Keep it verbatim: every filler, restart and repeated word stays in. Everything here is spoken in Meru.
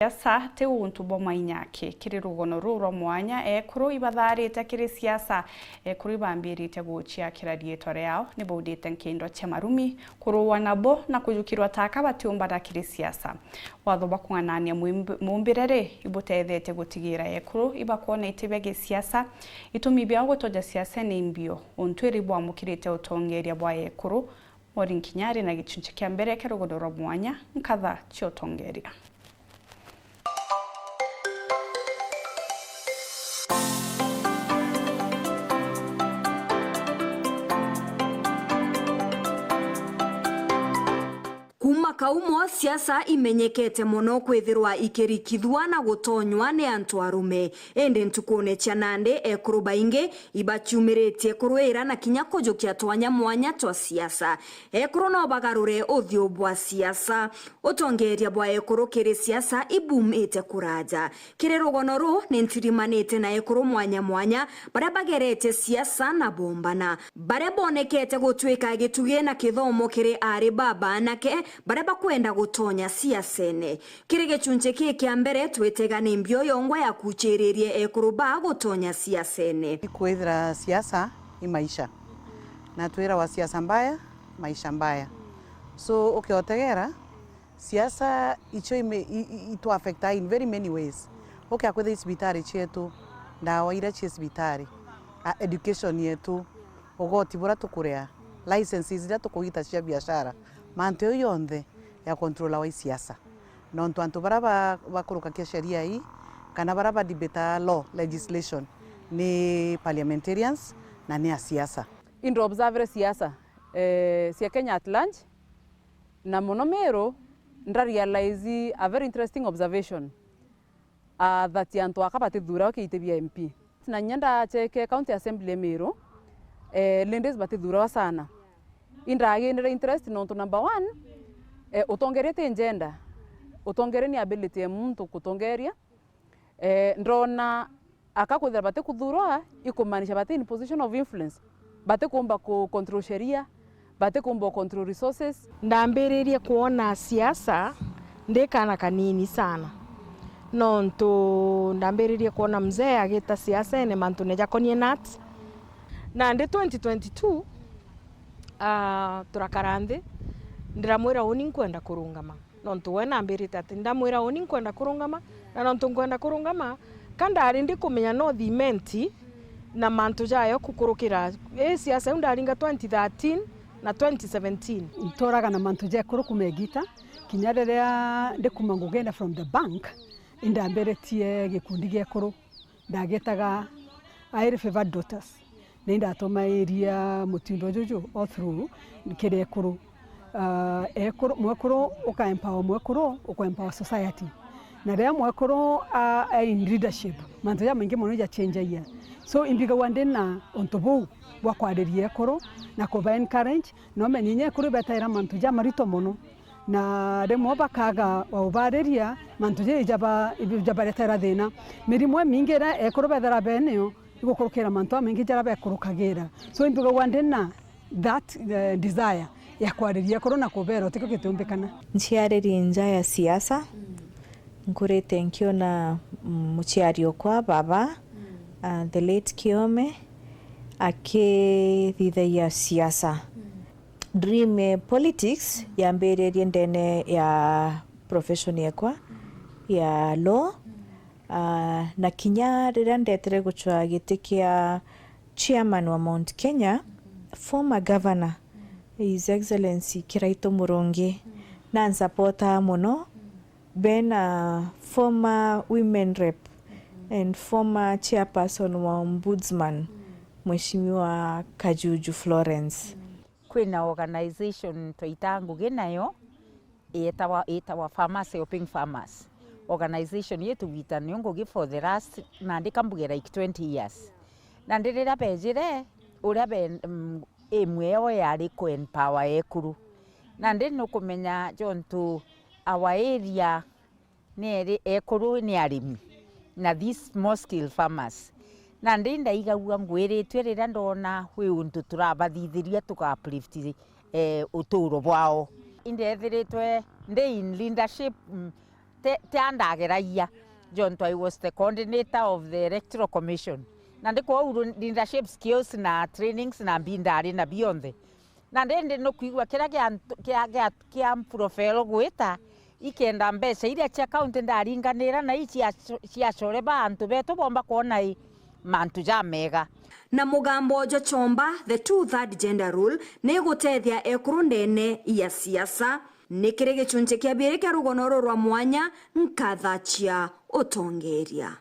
Siasa ti untu bwa mainyaki. Kiri rugono ruu rwa mwanya, ekuru ibathaarite kiri siasa. Ekuru ibambiritie guciakira riitwa riao, ni baudite nkindo cia marumi, kuruwa nabo na kujukirwa ta aka batiumbana kiri siasa. Watho bwa kung'anania mwimb-, muumbire ri, ibuteethetie gutigira ekuru ibakwona iti bia gisiasa. Itumi biao gutoja siasene imbio, untu iri bwamukirite utongeeria bwa ekuru. Maureen Kinyari na gichunchi kia mbere kia rugono rwa mwanya, nkatha cia utongeeria. Kuuma kaumo, siasa imenyekete mono kwithirwa ikirikithua na gutonywa ni antu arume. Indi ntukune cia nandi, ekuru baingi ibaciumiritie kurwira na kinya kujukia twanya mwanya twa siasa. Ekuru no bagarure uthiu bwa siasa. Utongeeria bwa ekuru kiri siasa ibumite kuraja. Kiri rugono ruu, ni ntirimanite na ekuru mwanya mwanya, baria bagerete siasa na bombana, baria bonekete gutwika gitugi na kithomo kiri aari ba baanake baria bakwenda gutonya siasene. Kiri gichunchi kii kia mbere, twitega ni mbio yongwa ya kuchiririe ekuru ba gutonya siasene. Ikwithira siasa i maisha, na twirawa siasa mbaya, maisha mbaya. So, ukiotegera, siasa icio ime-, i, i, itu affect in very many ways. Ukia kwithira i cibitari cietu, ndawa iria cie cibitari, a, education yetu, ugoti buria tukuria, licenses iria tukugita cia biashara, mantu jau jonthe ya controlawa i siasa. Nontu antu baria ba-, bakurukakia sheria ii, kana baria ba debate law, legislation, ni parliamentarians na ni a siasa. Indoobservere siasa, eh, cia Kenya at large, na mono Meru, ndarealize a very interesting observation, ah, that antu aka batithuurawa kiri iti bia M P. Na inya ndacheke County Assembly ya Meru, eh, ladies batithuurawa sana. Indaginire interest nontu number one, eh, utongeria ti gender. Utongeria ni ability ya muntu kutongeria. Eh, ndona aka kwithira batikuthuurwa, ikumaanisha bati in position of influence. Batikumba ku control sheria, batikumba ku control resources. Ndambiririe kwona siasa ndi kaana kanini sana, nontu ndambiririe kwona mzee agita siasene mantune jakonie nuts. Na ndi twenty twenty-two, ah, turakara nthi, ndiramwira uni nkwenda kurungama. Nontu we nambirite ati ndamwira uni nkwenda kurungama, na nontu nkwenda kurungama, ka ndari ndikumenya no cement na mantu jayo kukurukira. Ii siasa iu ndaringa twenty thirteen na twenty seventeen. Nturaga na mantu ja ekuru kuma igita, kinya riria ndikuma ngugenda from the bank, indambiritie gikundi gia ekuru. Ndagetaga Highly Favoured Daughters, na indatumairia mutindo juju all through kiri ekuru. Ah, ekuru, mwekuru uka empower mwekuru, uka empower society. Na riria mwekuru a, a in leadership, mantu jamaingi mono jachenjagia. So, imbigagua ndina untu buu bwa kwariria ekuru na kuba encourage, na umenye inya ekuru ibetaira mantu jamarito mono. Na rimwe bakaga wa ubariria, mantu jiri jaba-, jabaretera thina. Mirimo imingi iria ekuru bethera benayo igukurukira mantu jamaingi jaria bekurukagira. So, imbigagua ndina that, eh, desire ya kwariria ekuru na kubera utikio gitiumbikana. Nciariri nja ya siasa, nkurite nkiona, mm, muciari okwa baba, ah, the late Kiome, akithithagia siasa. Dream ya politics yambiririe ndene ya profession yekwa ya law, ah, na kinya riria ndetire gucwa giti kia chairman wa Mount Kenya, former governor, His Excellency Kiraitu Murungi, nansupportaa mono, bena former women rep and former chairperson wa ombudsman, Mheshimiwa Kajuju Florence. Kwina organization twaita ngugi nayo, yetawa, yetawa Farmers Helping Farmers. Organization ii tugwita nayo ngugi for the last, nandi kambuge like twenty years. Nandi riria bejire, uria be, mm, aim yao yari ku empower ekuru. Nandi nukumenya jontu our area ni eri-, ekuru ni arimi, na these small scale farmers. Nandi ndaigagua ngwiritue riria ndona wi untu turabathithiria tuka uplift, eh, uturo bwao. Indethiritwe ndi in leadership, mm, Te, te andageragia, jontu I was the coordinator of the Electoral Commission. Na ndi kwou ru-, leadership skills na trainings na mbi ndari na bionthe. Na ndi, ndi nukwigua kiria kia ntu-, kia, kia, kia profile gwita, ikenda mbeca iria cia county ndaringanira na i cia, cia core ba antu betu bomba kwona i mantu jamega. Na mugambo jwa chomba, the two third gender rule, ni gutethia ekuru ndene ya siasa. Ni kiri gicunci kia biiri kia rugono ruru rwa mwanya, nkatha cia utongeria.